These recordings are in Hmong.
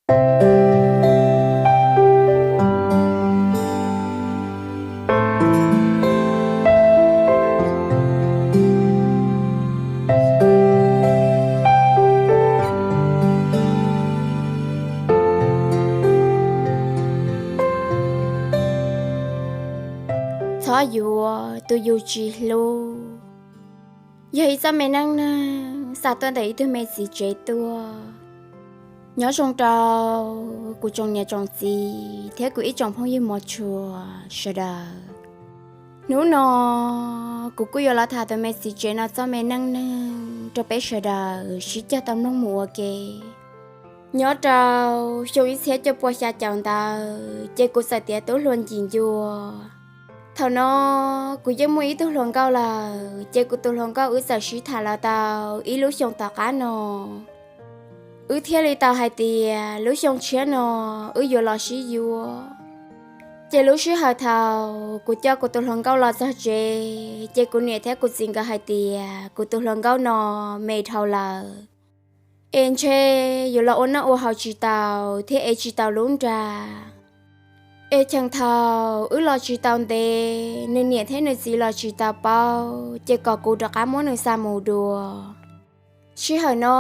Txhob yuav tus yus tsis hlub. Yog ib txoj me neej neeg xa tuaj ntawm ib tug me txiv tsev tuaj. Nyob zoo rau kuv tsoom niam tsoom txiv thiab kuv ib tsoom phooj ywg mos tshua sawv daws. Hnub no kuv kuj yuav los tham tus me txiv tsev no txoj me neej neeg rau peb sawv daws sib cog tau mloog mus ua ke. Nyob rau xyoo ib txhiab cuaj pua xya caum ntawd ces kuv txawm tiav tub hluas ncim ncua. Thaum no kuv yeej muaj ib tug hluas nkauj lawm, ces kuv tus hluas nkauj wb txawm sib tham los tau ib lub xyoos tom qab no, wb thiaj li tau hais tias lub xyoo tshiab no wb yuav los sib yuav. Ces lub sij hawm thaum kuv coj kuv tus hluas nkauj los txog tsev, ces kuv niam thiab kuv txiv nkawd hais tias kuv tus hluas nkauj no me dhau lawm, es ntshe yuav los ua noj ua haus tsis tau thiab ev tsis tau lub nra. Es cheem thaum wb los tsis tau ntev, nws niam thiab nws txiv los tsis tau paub, ces kom kuv rov qab muab nws xa mus dua. Sij hawm no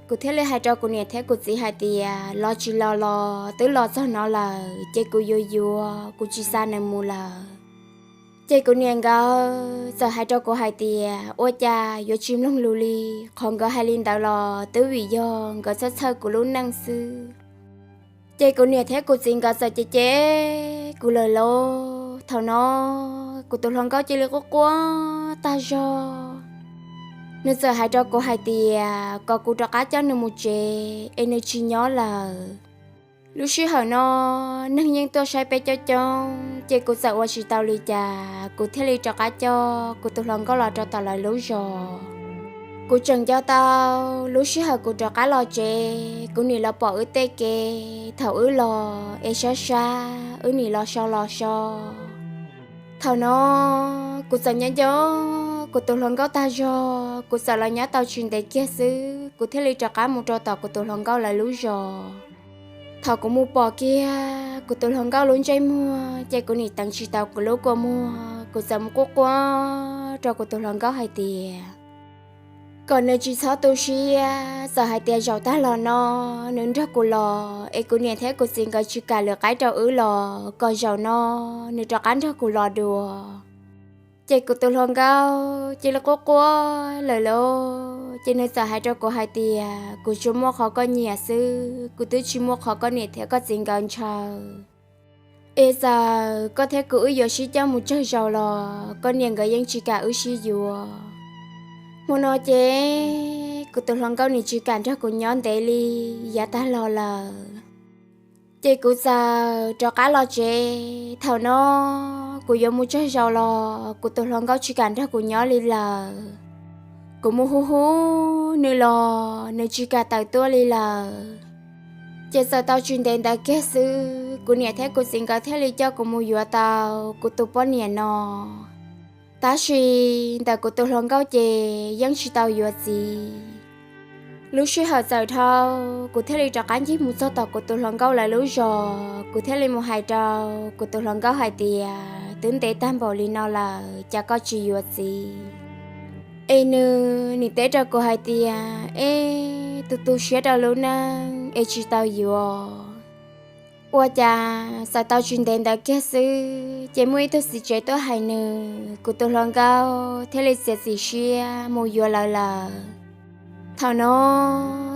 kuv thiaj li hais rau kuv niam thiab kuv txiv hais tias los tsis los los twb los txog no lawm, ces kuv yuav yuav, kuv tsis xa nws mus lawm. Ces kuv niam nkawd txawm hais rau kuv hais tias ua cas yuav tsis mloog lus li, qhov nkawd hais li ntawd los twb vim yog nkawd txhawj txhawj kuv lub neej xwb. Ces kuv niam thiab kuv txiv nkawd txawm cem cem kuv lawm lauj. Thaum no kuv tus hluas nkauj cia li quaj quaj tag zog. Nws txawm hais rau kuv hais tias kom kuv rov qab coj nws mus tsev es nws tsis nyob lawm. Lub sij hawm no neeg yeej tuaj saib peb coob coob, ces kuv txawm ua tsis tau li cas, kuv thiaj li rov qab coj kuv tus hluas nkauj los rau tom lawv lub zos. Kuv tseem nco tau lub sij hawm kuv rov qab los tsev, kuv nim los pom wb tej kev thaum wb los es sab sab, wb nim los so los so. Thaum no kuv txawm nyob nco kuv tus hluas nkauj tag zog, kuv txawm los nyob tau tsis ntev kiag xwb, kuv thiaj li rov qab mus rau tom kuv tus hluas nkauj lawv lub zos. Thaum kuv mus pom kiag kuv tus hluas nkauj lub ntsej muag, ces kuv nim teev tsis tau kuv lub kua muag, kuv txawm mus quaj quaj rau kuv tus hluas nkauj hais tias kom nws tsis txhob tu siab, txawm hais tias zaum tag los no nws nrog kuv los es kuv niam thiab kuv txiv nkawd tsis kam lwm qaib rau wb los kom zaum no nws rov qab nrog kuv los dua. Ces kuv tus hluas nkauj cia li quaj quaj lawm lauj, ces nws txawm hais rau kuv hais tias kuv tsuas muaj qhov koj nyiam xwb, kuv twb tsis muaj qhov koj niam thiab koj txiv nkawd ntshaw. Es txawm koj thiab kuv wb yuav sib coj mus tsawg zaus los koj niam nkawd yeej tsis kam wb sib yuav. Hmo no ces kuv tus hluas nkauj nim tsis kam nrog kuv nyob ntev li, yav tag los lawm. Ces kuv txawm rov qab los tsev. Thaum no kuv yuav mus tsawg zaus los kuv tus hluas nkauj tsis kam nrog kuv nyob li lawm. Kuv mus hu hu nws los nws tsis kam tawm tuaj li lawm. Ces txawm tau tsis ntev ntawd kiag xwb, kuv niam thiab kuv txiv nkawd thiaj li coj kuv mus yuav tau kuv tus poj niam no. Tab sis ntawm kuv tus hluas nkauj ces yeej tsis tau yuav txiv. Lub sij hawm txawm dhau, kuv thiaj li rov qab ncig mus txog tom kuv tus hluas nkauj lawv lub zos, kuv thiaj li mus hais rau kuv tus hluas nkauj hais tias twb ntev tag npaum li no lawm cas koj tsis yuav txiv. Es nws nim teb rau kuv hais tias, es tus tu siab rau lub neej es tsis tau yuav. Ua cas txawm tau tsis ntev ntawd kiag xwb, ces muaj ib tug txiv tsev tuaj hais nws, kuv tus hluas nkauj thiaj li txiav txim siab mus yuav lawv lawm. Thaum no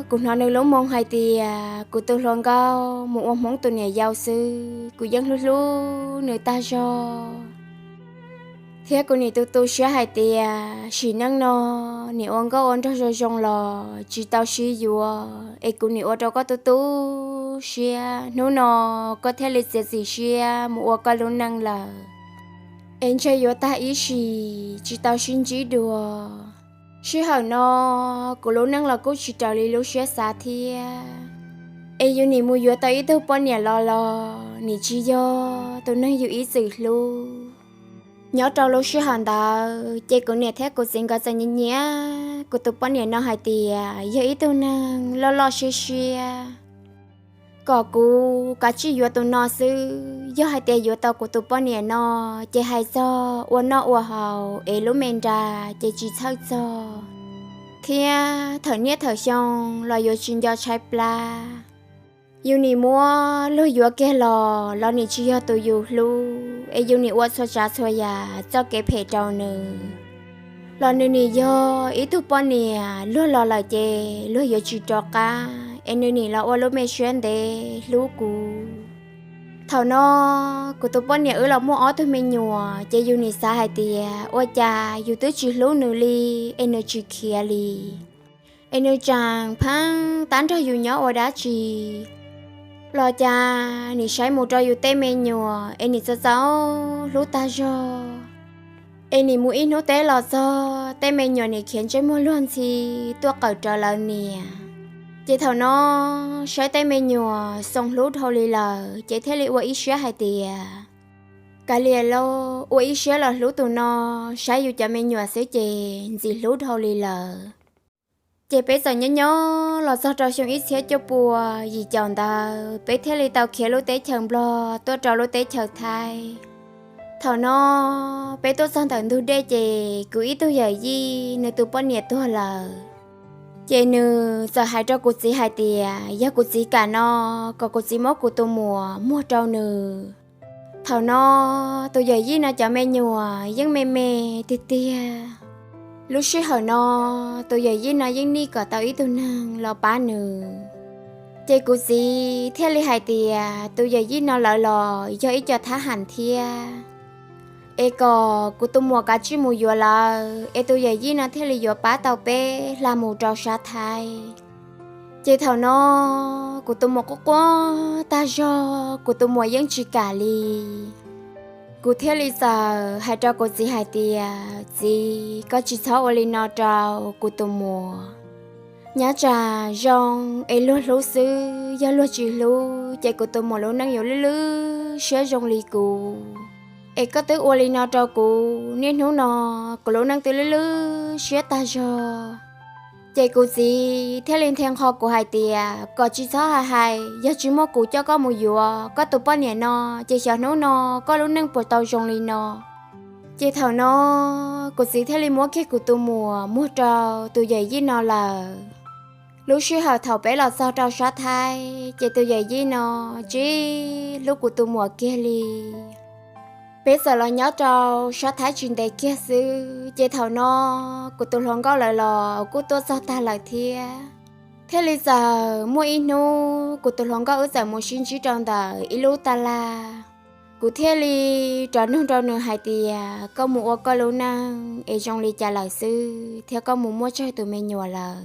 kuv hnov nws lub moo hais tias kuv tus hluas nkauj mus ua Hmoob tus niam yau xwb, kuv yeej hlub hlub nws tag zog. Thiab kuv nim tu tu siab hais tias sim neej no nim ua nkauj ua nraug zoo zoo los tsis tau sib yuav, es kuv nim ua rau koj tu tu siab, hnub no koj thiaj li txiav txim siab mus ua koj lub neej lawm. Es ntshe yuav tag ib sim tsis tau sib ntsib dua. Sij hawm no kuv lub neej los kuj tsis raws li lub siab xav thiab. Es yus nim mus yuav tau ib tug poj niam los los nim tsis yog tus neeg yus ib txwm hlub. Nyob rau lub sij hawm ntawd ces kuv niam thiab kuv txiv nkawd txawm nyiam nyiam kuv tus poj niam no hais tias yog ib tug neeg loj loj siab siab. kom kuv kav tsij yuav tus no xwb. Yog hais tias yuav tau kuv tus poj niam no, ces hais txog ua noj ua haus es lub me nra ces tsis txhawj txog, thiab thawm niaj thawm xyoo los yuav tsis nco tshaib plab. Yus nim muab luag yuav kiag los los nim tsis yog tus yus hlub, es yus nim ua txhua tsav txhua yam txoj kev phem rau nws, los nws nim yog ib tug poj niam luag los lawm ces luag yuav tsis rov qab, es nws nim los ua lub me siab ntev hlub kuv. Thaum no kuv tus poj niam wb los muaj ob tug me nyuam, ces yus nim xav hais tias ua cas yus twb tsis hlub nws li, es nws tsis khiav li, es nws tseem pheej tab nrog yus nyob ua dab tsi. Los cas nim saib mus rau yus tej me nyuam es nim txaus txaus hlub tag zog. Es nim mus ib hnub teb los txog, tej me nyuam nim khiav ntsej muag luag ntxhi tuaj qawm rawv lawv niam. Ces thaum no saib tej me nyuam xoo hlub dhau li lawm, ces thiaj li ua ib siab hais tias, kav liam lauj, ua ib siab los hlub tus no, saib yus cov me nyuam xwb ces ntxim hlub dhau li lawm. Ces peb txawm nyob nyob los txog rau xyoo ib txhiab cuaj pua yim caum ntawd, peb thiaj li tau khiav lub teb chaws Nplog tuaj rau lub teb chaws Thaib. Thaum no peb tuaj txog ntawm ntug dej, ces kuv ib tug yawm yij nws tus poj niam tuag lawm. Ces nws txawm hais rau kuv txiv hais tias yog kuv txiv kam no, kom kuv txiv muab kuv tus muam muag rau nws. Thaum no tus yawm yij no cov me nyuam yeej me me tiag tiag. Lub sij hawm no tus yawm yij no yeej nij kom tau ib tug neeg los pab nws. Ces kuv txiv thiaj li hais tias tus yawm yij no lawv los yog ib co thab ham thiab, es kom kuv tus muam kav tsij mus yuav lawv, es tus yawm yij no thiaj li yuav pab tau peb hla mus rau sab Thaib. Ces thaum no kuv tus muam quaj quaj tag zog, kuv tus muam yeej tsis kam li. Kuv thiaj li txawm hais rau kuv txiv hais tias, txiv, koj tsis txhob ua li no rau kuv tus muam. Nyob tsam zoo es luag hlub xwb, yog luag tsis hlub ces kuv tus muam lub neej yuav lwj lwj siab zoo li kuv. Es koj twb ua li no rau kuv, niaj hnub no kuv lub neej twb lwj lwj siab tag zog. Ces kuv txiv thiaj li nthe nqho kuv hais tias kom tsis txhob hais hais, yog tsis muaj kuv coj koj mus yuav koj tus poj niam no, ces xyov hnub no koj lub neej puas tau zoo li no. Ces thaum no kuv txiv thiaj li muab kiag kuv tus muam muag rau tus yawm yij no lawm. Lub sij hawm thaum peb los txog rau sab Thaib, ces tus yawm yij no tsis hlub kuv tus muam kiag li. Peb txawm los nyob rau sab Thaib tsis ntev kiag xwb, ces thaum no kuv tus hluas nkauj lawv los kuj tuaj txog tag lawm thiab. Thiaj li txawm muaj ib hnub kuv tus hluas nkauj wb txawm mus sib ntsib rau ntawm ib lub taj laj. Kuv thiaj li rov nug rau nws hais tias, koj mus ua koj lub neej es zoo li cas lawm xwb thiab koj mus muaj tsawg tus me nyuam lawm?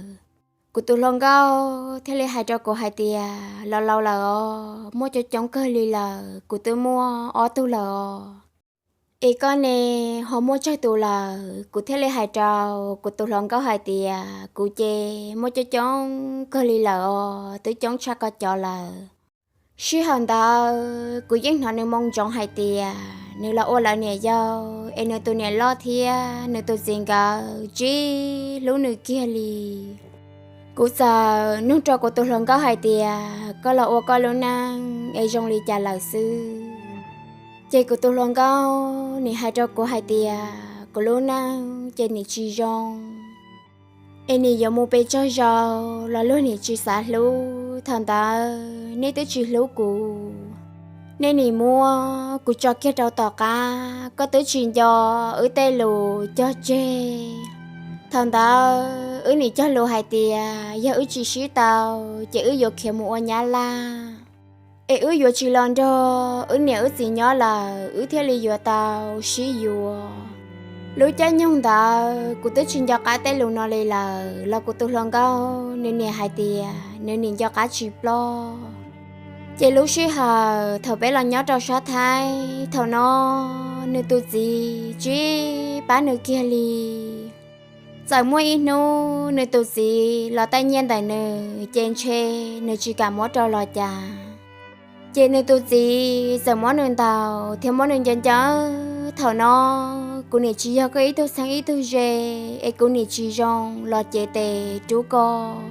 Kuv tus hluas nkauj thiaj li hais rau kuv hais tias, los laus lawm os, muaj coob coob kawg li lawm, kuv twb muaj ob tug lawm os. Es koj ne, ho muaj tsawg tus lawm? Kuv thiaj li hais rau kuv tus hluas nkauj hais tias, kuv ces muaj coob coob kawg li lawm os, twb coob tshaj koj cov lawm. Sij hawm ntawd kuv yeej hnov nws moo ntsoov hais tias nws los ua lawv niam yau, es nws tus niam loj thiab nws tus txiv nkawd tsis hlub nws kiag li. Kuv txawm nug rau kuv tus hluas nkauj hais tias, koj los ua koj lub neej es zoo li cas lawm xwb? Ces kuv tus hluas nkauj nim hais rau kuv hais tias, kuv lub neej ces nim tsis zoo, es nim yuav mus pes tsawg zaus los luag nim tsis xav hlub. Thaum ntawd nej twb tsis hlub kuv, nej nim muab kuv tso kiag rau tom qab, koj twb tsis nco wb tej lus cog tseg. Thaum ntawd wb nim cog lus hais tias yog wb tsis sib tau, ces wb yuav khiav mus ua Nyab Laj, es wb yuav tsis los nrog wb niam wb txiv nyob lawm, wb thiaj li yuav tau sib yuav. Lub caij nyoog ntawd kuv twb tsis nco qab tej lus no li lawm, los kuv tus hluas nkauj nws nim hais tias nws nim nco qab tsis ploj. Ces lub sij hawm thaum peb los nyob rau sab Thaib, thaum no nws tus txiv tsis pab nws kiag li. Txawm muaj ib hnub nws tus txiv los taij nyiaj ntawm nws, ces ntshe nws tsis kam muab rau los cas, ces nws tus txiv txawm muab nws ntaus thiab muab nws ncaws ncaws. Thaum no kuv nim tsis yog koj ib tug txheeb ib tug ze, es kuv nim tsis zoo los cev tes rub koj.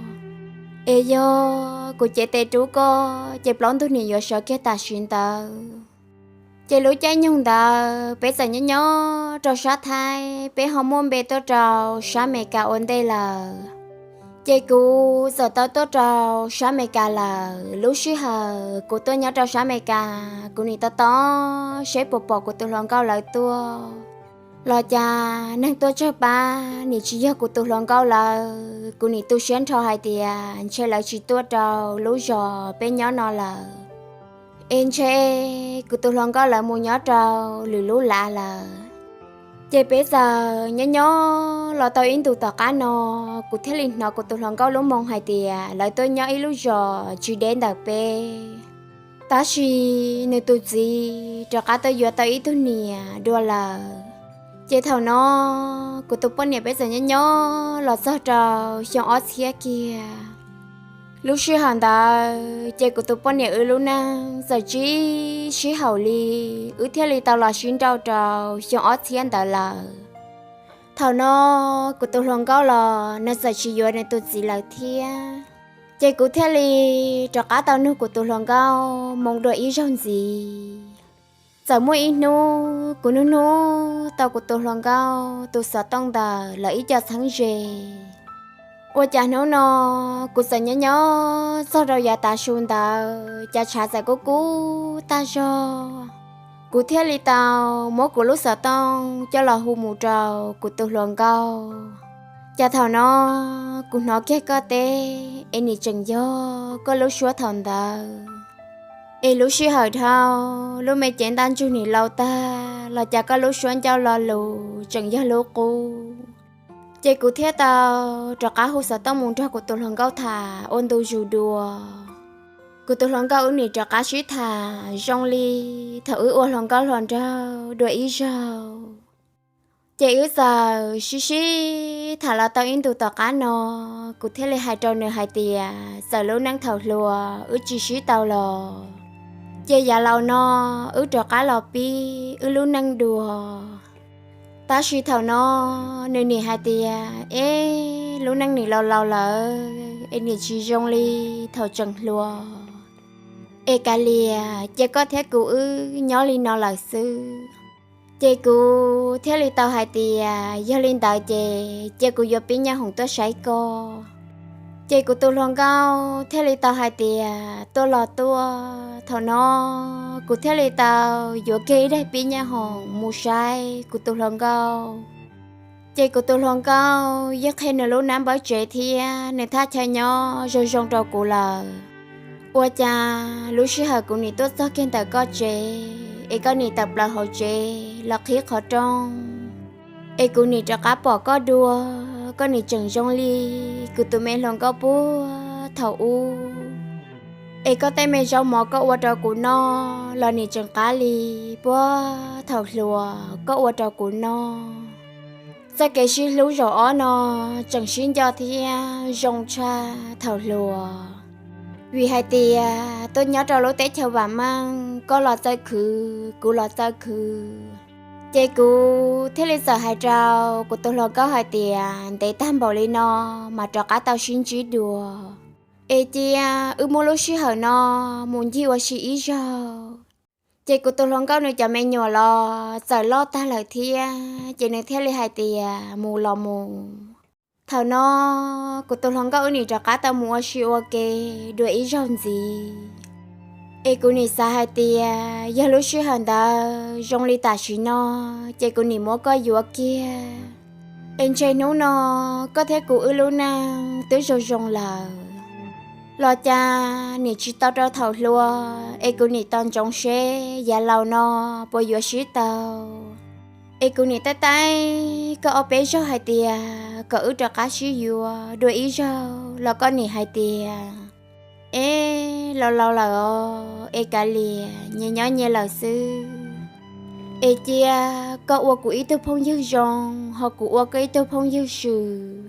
Es yog kuv cev tes rub koj ces plaub ntug nim yuav sawv kiag tam sim ntawd. Ces lub caij nyoog ntawd peb txawm nyob nyob rau sab Thaib, peb ho muaj npe tuaj rau sab Amelikas ua ntej lawm. Ces kuv txawm tau tuaj rau sab Amelikas lawm. Lub sij hawm kuv tuaj nyob rau sab Amelikas, kuv nim tos tos seb puas pom kuv tus hluas nkauj lawv tuaj los cas neeg tuaj tsawg pab nim tsis yog kuv tus hluas nkauj lawv. Kuv nim tu siab nrho hais tias ntshe lawv tsis tuaj rau lub zos peb nyob no lawm, es ntshe kuv tus hluas nkauj lawv mus nyob rau lwm lub lav lawm. Ces peb txawm nyob nyob los tau ib ntus tom qab no, kuv thiaj li hnov kuv tus hluas nkauj lub moo hais tias lawv tuaj nyob ib lub zos tsis deb ntawm peb, tab sis nws tus txiv rov qab tuaj yuav tau ib tug niam dua lawm. Ces thaum no kuv tus poj niam peb txawm nyob nyob los txog rau xyoo ob txhiab kiag. Lub sij hawm ntawd ces kuv tus poj niam wb lub neej txawm tsis sib haum li, wb thiaj li tau los sib nrauj rau xyoo ob txhiab ntawd lawm. Thaum no kuv tus hluas nkauj los nws txawm tsis yuav nws tus txiv lawm thiab. Ces kuv thiaj li rov qab tau nug kuv tus hluas nkauj moo dua ib zaug ntxiv. Txawm muaj ib hnub kuv nug nug tau kuv tus hluas nkauj tus xov tooj ntawm lawv ib co txheeb ze. Ua cas hnub no kuv txawm nyob nyob txog rau yav tav su ntawd cas tshav txawm kub kub tag zog. Kuv thiaj li tau muab kuv lub xov tooj coj los hu mus rau kuv tus hluas nkauj. Cas thaum no kuv hnov kiag koj teb es nim tseem yog koj lub suab thaum ntawd. Es lub sij hawm dhau, lub me cev ntaj ntsug nim laus tag los cas koj lub suab ncauj lo lus tseem yog lub qub. Ces kuv thiaj tau rov qab hu xov tooj mus nrog kuv tus hluas nkauj tham ua ntu zus dua. Kuv tus hluas nkauj wb nim rov qab sib tham zoo li thaum wb ua hluas nkauj hluas nraug dua ib zaug. Ces wb txawm sib sib tham los tau ib ntus tom qab no, kuv thiaj li hais rau nws hais tias txawm lub neej thaum hluas wb tsis sib tau los, ces yav laus no wb rov qab los pib wb lub neej dua. Tab sis thaum no nws nim hais tias, eb, lub neej nim laus laus lawm es nim tsis zoo li thaum tseem hluas. Es kav liam, cia koj thiab kuv wb nyob li no lawm xwb. Ces kuv thiaj li tau hais tias yog li ntawd ces cia kuv yuav pib nyab hoom tuaj saib koj. Ces kuv tus hluas nkauj thiaj li tau hais tias tuaj los tuaj. Thaum no kuv thiaj li tau yuav kiag ib daim pib nyab hoom mus saib kuv tus hluas nkauj. Ces kuv tus hluas nkauj yeej qhia nws lub nab npawb tsev thiab nws thaj chaw nyob zoo zoo rau kuv lawm. Ua cas lub sij hawm kuv nim tuaj txog kiag ntawm koj tsev es koj nim tawm plaws hauv tsev los qhib qhov rooj, es kuv nim rov qab pom koj dua, koj nim tseem zoo li kuv tus me hluas nkauj puag thaum ub. Es koj tej me zaub mov koj ua rau kuv noj los nim tseem qab li puag thaum hluas koj ua rau kuv noj. Txoj kev sib hlub zaum ob no tseem sib nco thiab zoo tshaj thaum hluas. Vim hais tias tuaj nyob rau lub teb chaws vam meej, koj los txawj khwv, kuv los txawj khwv. Ces kuv thiaj li txawm hais rau kuv tus hluas nkauj hais tias ntev tag npaum li no mas rov qab tau sib ntsib dua. Es cia wb muab lub sij hawm no mus ncig ua si ib zaug. Ces kuv tus hluas nkauj nws cov me nyuam los txawm loj tag lawm thiab, ces nws thiaj li hais tias mus los mus. Thaum no kuv tus hluas nkauj wb nim rov qab tau mus ua si ua ke dua ib zaug ntxiv. Es kuv nim xav hais tias yog lub sij hawm ntawd zoo li tam sim no, ces kuv nim muab koj yuav kiag. Es ntshe hnub no koj thiab kuv wb lub neej twb zoo zoo lawm, los cas nim tsis tau rau thaum hluas. Es kuv nim tos ntsoov seb yav laus no puas yuav sib tau. Es kuv nim taij taij koj ob peb zaug hais tias kom wb rov qab sib yuav dua ib zaug los koj nim hais tias, eb, laus laus lawm os, es kav liam, nyias nyob nyias lawm xwb. Es cia koj ua kuv ib tug phooj ywg zoo, ho kuv ua koj ib tug phooj ywg swm.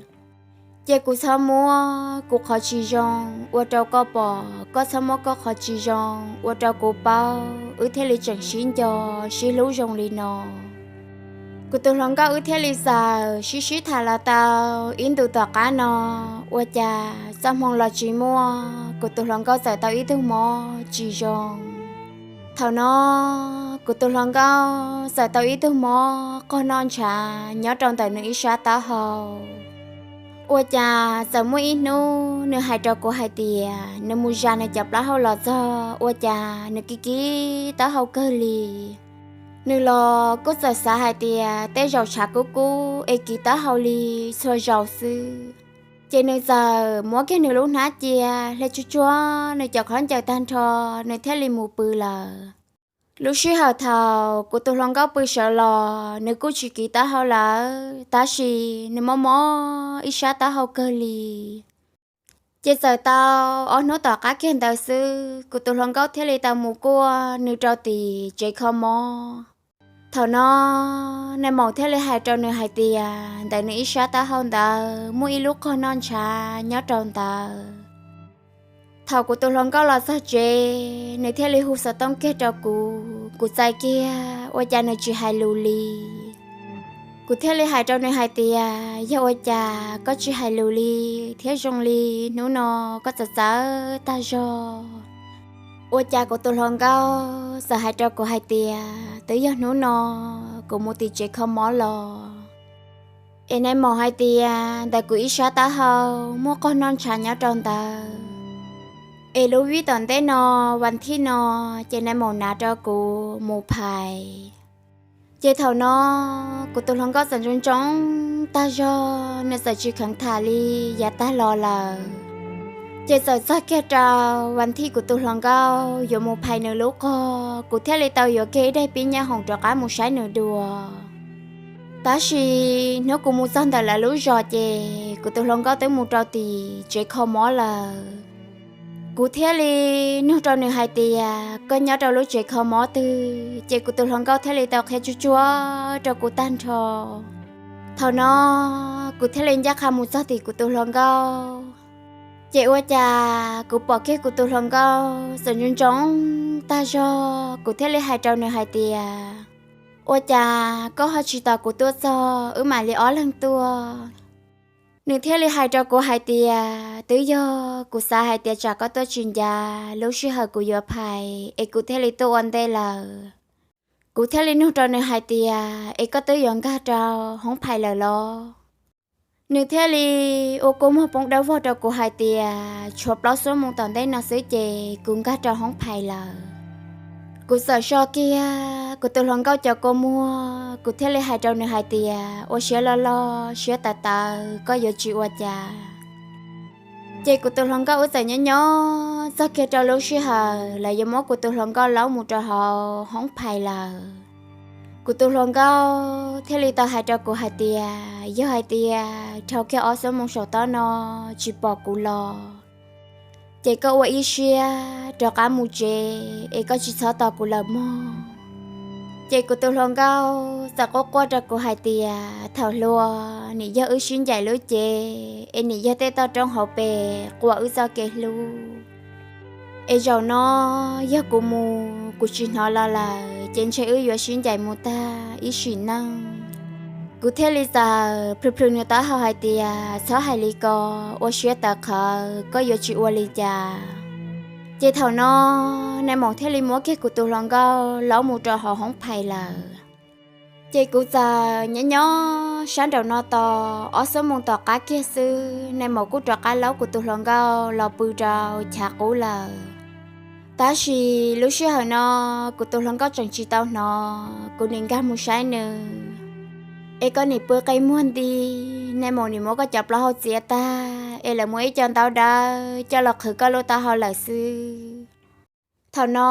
Cia kuv txhob muab kuv qhov tsis zoo ua rau koj pom, koj txhob muab koj qhov tsis zoo ua rau kuv paub, wb thiaj li tseem sib nco sib hlub zoo li no. Kuv tus hluas nkauj wb thiaj li txawm sib sib tham los tau ib ntus tom qab no, ua cas txoj hmoo los tsis muaj kuv tus hluas nkauj txawm tau ib tug mob tsis zoo. Thaum no kuv tus hluas nkauj txawm tau ib tug mob qog noj ntshav nyob rau ntawm nws ib sab taub hau. Ua cas txawm muaj ib hnub nws hais rau kuv hais tias nws mus zas nws cov plaub hau los txog ua cas nws kis kis taub hau kawg li. Nws los kuj txawm xav hais tias tej zaum tshav kub kub es kis taub hau li txhua zaus xwb. Ces nws txawm muab kiag nws lub hnab cia hle tsuag tsuag nws cov khaub ncaws tag nrho, nws thiaj li mus pw lawm. Lub sij hawm thaum kuv tus hluas nkauj pw sawv los nws kuj tsis kis taub hau lawm, tab sis nws mob mob ib sab taub hau kawg li. Ces txawm tau ob hnub tom qab kiag ntawd xwb kuv tus hluas nkauj thiaj li tau mus kuaj nws rau tim tsev kho mob. Thaum no nais maum thiaj li hais rau nws hais tias ntawm nws ib sab taub hau ntawd muaj ib lub qog noj ntshav nyob rau ntawd. Thaum kuv tus hluas nkauj los txog tsev nws thiaj li hu xov tooj kiag rau kuv, kuv txais kiag ua cas nws tsis hais lus li. Kuv thiaj li hais rau nws hais tias yog ua cas koj tsis hais lus li thiab zoo li hnub no koj txawv txawv tag zog. Ua cas kuv tus hluas nkauj txawm hais rau kuv hais tias twb yog hnub no kuv mus tim tsev kho mob los es nais maum hais tias ntawm kuv ib sab taub hau muaj qog noj ntshav nyob rau ntawd, es lub vij tom ntej no, vas thij no, ces nais maum nav rau kuv mus phais. Ces thaum no kuv tus hluas nkauj txawm ntsoov ntsoov tag zog nws txawm tsis kheev tham li, yav tag los lawm. Ces txawm txog kiag rau vas thij kuv tus hluas nkauj yuav mus phais nws lub qog, kuv thiaj li tau yuav kiag ib daim pib nyaj hoom rov qab mus saib nws dua. Tab sis hnub kuv mus txog ntawm lawv lub zos ces kuv tus hluas nkauj twb mus rau tim tsev kho mob lawm. Kuv thiaj li nug rau nws hais tias koj nyob rau lub tsev kho mob twg, ces kuv tus hluas nkauj thiaj li tau qhia tsuag tsuag rau kuv tag nrho. Thaum no kuv thiaj li ncaj qha mus txog tim kuv tus hluas nkauj. Ces ua cas kuv pom kiag kuv tus hluas nkauj txawm ntsoov ntsoov tag zog, kuv thiaj li hais rau nws hais tias ua cas koj ho tsis tos kuv tuaj txog wb mam li ob leeg tuaj? Nws thiaj li hais rau kuv hais tias twb yog kuv xav hais tias tsam koj tuaj tsis ncav lub sij hawm kuv yuav phais es kuv thiaj li tuaj ua ntej lawm. Kuv thiaj li nug rau nws hais tias es koj twb yuav nkag rau hoob phais lawm los? Nws thiaj li ua kua muag poob dawb vog rau kuv hais tias tshuav plaub xuab moos tom ntej no xwb ces kuv nkag rau hoob phais lawm. Kuv txawm so kiag kuv tus hluas nkauj cov kua muag, kuv thiaj li hais rau nws hais tias ua siab loj loj siab tawv tawv, koj yuav tsis ua cas. Ces kuv tus hluas nkauj wb txawm nyob nyob txog kiag rau lub sij hawm lawv yuav muab kuv tus hluas nkauj laub mus rau hauv hoob phais lawm. Kuv tus hluas nkauj thiaj li tau hais rau kuv hais tias yog hais tias dhau kiag ob xuab moos saum toj no tsis pom kuv los, ces koj ua ib siab rov qab mus tsev es koj tsis txhob tos kuv lawm mog. Ces kuv tus hluas nkauj txawm quaj quaj rau kuv hais tias thaum hluas nim yog wb sib ncaim lub cev es nim yog tej toj roob hauv pes quas wb txoj kev hlub, es zaum no yog kuv mus kuv tsis hnov los lawm ces ntshe wb yuav sib ncaim mus tag ib sim neej. Kuv thiaj li txawm plhws plhws nws taub hau hais tias txhob hais li ko, ua siab tawv qhawv, koj yuav tsis ua li cas. Ces thaum no nais maum thiaj li muab kiag kuv tus hluas nkauj laub mus rau hauv hoob phais lawm. Ces kuv txawm nyob nyob sab nraum no tos ob xuab moos tom qab kiag xwb nais maum kuj rov qab laub kuv tus hluas nkauj los pw rau chav qub lawm. Tab sis lub sij hawm no kuv tus hluas nkauj tseem tsis tau hnov kuv nim nkag mus saib nws, es koj nim pw qe muag nti, nais maum nim muab koj cov plaub hau txiav tag es lawv muab ib co ntaub dawb coj los qhwv koj lub taub hau lawm xwb. Thaum no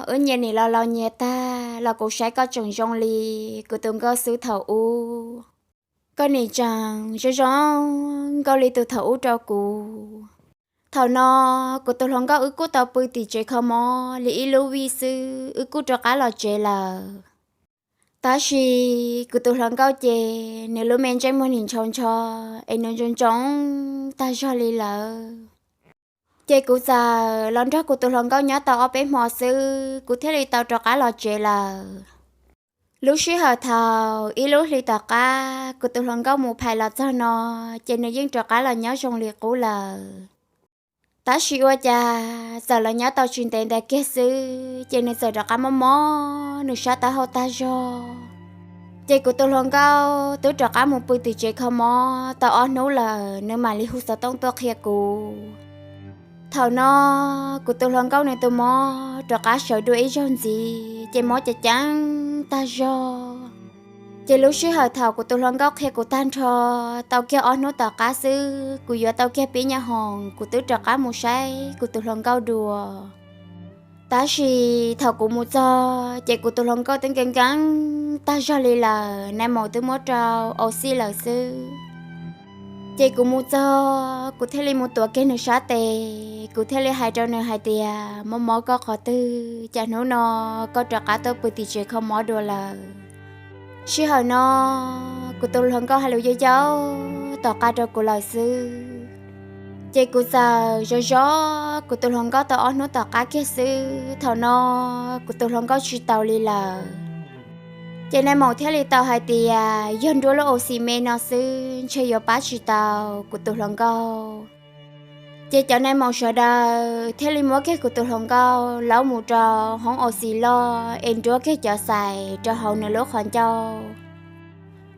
wb nyias nim los laus nyias tag los kuv saib koj tseem zoo li kuv tus nkauj xwb thaum ub. Koj nim tseem zoo zoo nkauj li tus thaum ub rau kuv. Thaum no kuv tus hluas nkauj wb kuj tau pw tim tsev kho mob li ib lub vij xwb wb kuj rov qab los tsev lawm. Tab sis kuv tus hluas nkauj ces nws lub me ntsej muag nim ntshaus ntsho es nws ntsoov ntsoov tag zog li lawm. Ces kuv txawm los nrog kuv tus hluas nkauj nyob tau ob peb hmo xwb kuv thiaj li tau rov qab los tsev lawm. Lub sij hawm thaum ib lub hli tom qab kuv tus hluas nkauj mus phais los txog no, ces nws yeej rov qab los nyob zoo li qub lawm. Tab sis ua cas txawm los nyob tau tsis ntev ntawd kiag xwb ces nws txawm rov qab mob mob nws sab taub hau tag zog. Ces kuv tus hluas nkauj twb rov qab mus pw tim tsev kho mob tau ob hnub lawm nws mam li hu xov tooj tuaj qhia kuv. Thaum no kuv tus hluas nkauj nws tus mob rov qab sawv dua ib zaug ntxiv ces mob ceev ceev tag zog. Ces lub sij hawm thaum kuv tus hluas nkauj qhia kuv tag nrho, tau kiag ob hnub tom qab xwb kuv yuav tau kiag pib nyob hoom kuv twb rov qab mus saib kuv tus hluas nkauj dua. Tab sis thaum kuv mus txog ces kuv tus hluas nkauj twb nkees nkees tag zog li lawm, nais maum twb muab rau au xij lawm xwb. Ces kuv mus txog kuv thiaj li mus tuav kiag nws sab tes, kuv thiaj li hais rau nws hais tias, Mob mob koj qhov twg cas hnub no koj rov qab tuaj pw tim tsev kho mob dua lawm? Sij hawm no kuv tus hluas nkauj hais lus yau yau tom qab rau kuv lawm xwb. Ces kuv txawm zov zov kuv tus hluas nkauj tau ob hnub tom qab kiag xwb, thaum no kuv tus hluas nkauj tsis tau li lawm. Ces nais maum thiaj li tau hais tias yog nruab lub au xis me no xwb ntshe yuav pab tsis tau kuv tus hluas nkauj. Ces cov nais maum sawv daws thiaj li muab kiag kuv tus hluas nkauj laub mus rau hoob au xis loj es nruab kiag cov xais rau hauv nws lub qhov ncauj.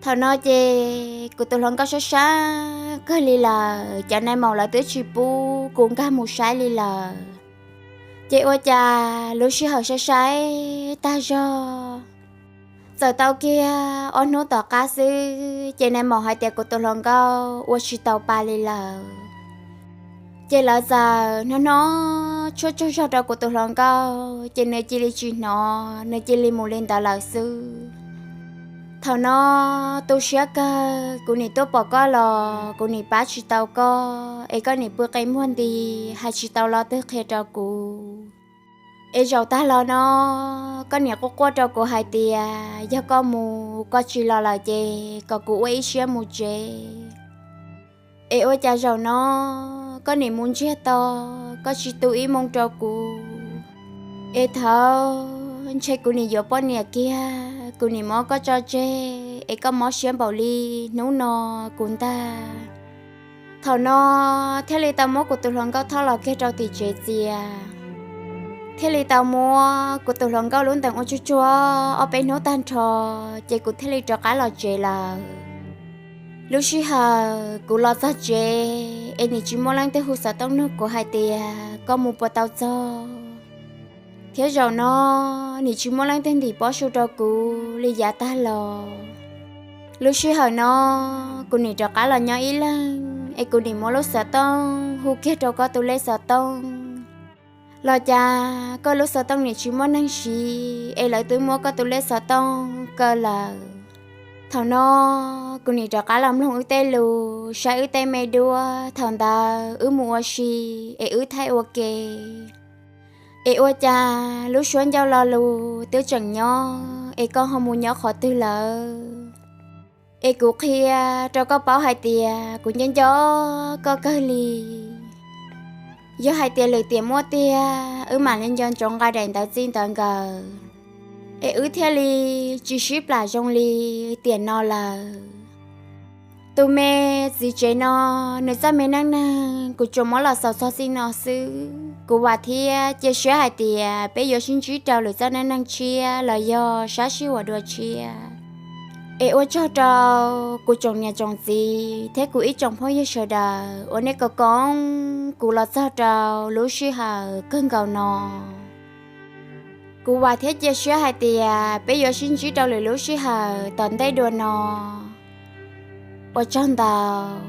Thaum no ces kuv tus hluas nkauj sab sab kawg li lawm, cov nais maum lawv twb tsis pub kuv nkag mus saib li lawm. Ces ua cas lub sij hawm saib saib tag zog, txawm tau kiag ob hnub tom qab xwb ces nais maum hais tias kuv tus hluas nkauj ua tsis tau pa li lawm. Ces lawv txawm hnob hnob tshuaj tsaug zog rau kuv tus hluas nkauj ces nws cia li tsis hnov, nws cia li mus li ntawd lawm xwb. Thaum no tu siab kawg, kuv nim tuaj pom koj los kuv nim pab tsis tau koj es koj nim pw qe muag nti hais tsis tau lo twg qhia rau kuv. Es zaum tag los no koj nim quaj quaj rau kuv hais tias yog koj mus koj tsis los lawm ces kom kuv ua ib siab mus tsev. Es ua cas zaum no koj nim mus ntsiag to, koj tsis tu ib moo rau kuv? Es thaum ntshe kuv nim yuav poj niam kiag, kuv nim muab koj tso tseg es koj mob siab npaum li hnub no kuv ntag. Thaum no thiaj li tau muab kuv tus hluas nkauj thauj los kiag rau tim tsev txias, thiaj li tau muab kuv tus hluas nkauj lub ntees ua tsuag tsuag ob peb hnub tag nrho, ces kuv thiaj li rov qab los tsev lawm. Lub sij hawm kuv los txog tsev es nim tsis muaj leej twg hu xov tooj nug kuv hais tias koj mus puas tau txog, thiab zaum no nim tsis muaj leej twg ntim pob su rau kuv li yav tag los. Lub sij hawm no kuv nim rov qab los nyob ib leeg es kuv nim muab lub xov tooj hu kiag rau koj tus lej xov tooj, los cas koj lub xov tooj nim tsis muaj neeg siv es lawv twb muab koj tus lej xov tooj kaw lawm. Thaum no kuv nim rov qab los mloog wb tej lus, saib wb tej me duab thaum ntawd wb mus ua si es wb thaij ua ke. Es ua cas lub suab ncauj lo lus twb tseem nyob es koj ho mus nyob qhov twg lawm? Es kuv qhia rau koj paub hais tias kuv nco nco koj kawg li. Yog hais tias lwm tiam muaj tiag wb mam li nco ntsoov nqa daim ntawv txij ntawv nkawm, es wb thiaj li tsis sib plam zoo li tiam no lawm. Tus me txiv tsev no, nws txoj me neej neeg kuv tsuas muab los xaus txog txij no xwb. Kuv vam thiab cia siab hais tias peb yuav sib ntsib rau lwm txoj neej neeg tshiab los yog sab sij huam dua tshiab. Es ua tsaug rau kuv tsoom niam tsoom txiv thiab kuv ib tsoom phooj ywg sawv daws uas nej koom kuv los txog rau lub sij hawm kawg nkaus no. Kuv vam thiab cia siab hais tias peb yuav sib ntsib rau lwm lub sij hawm tom ntej dua no. Ua tsaug ntau.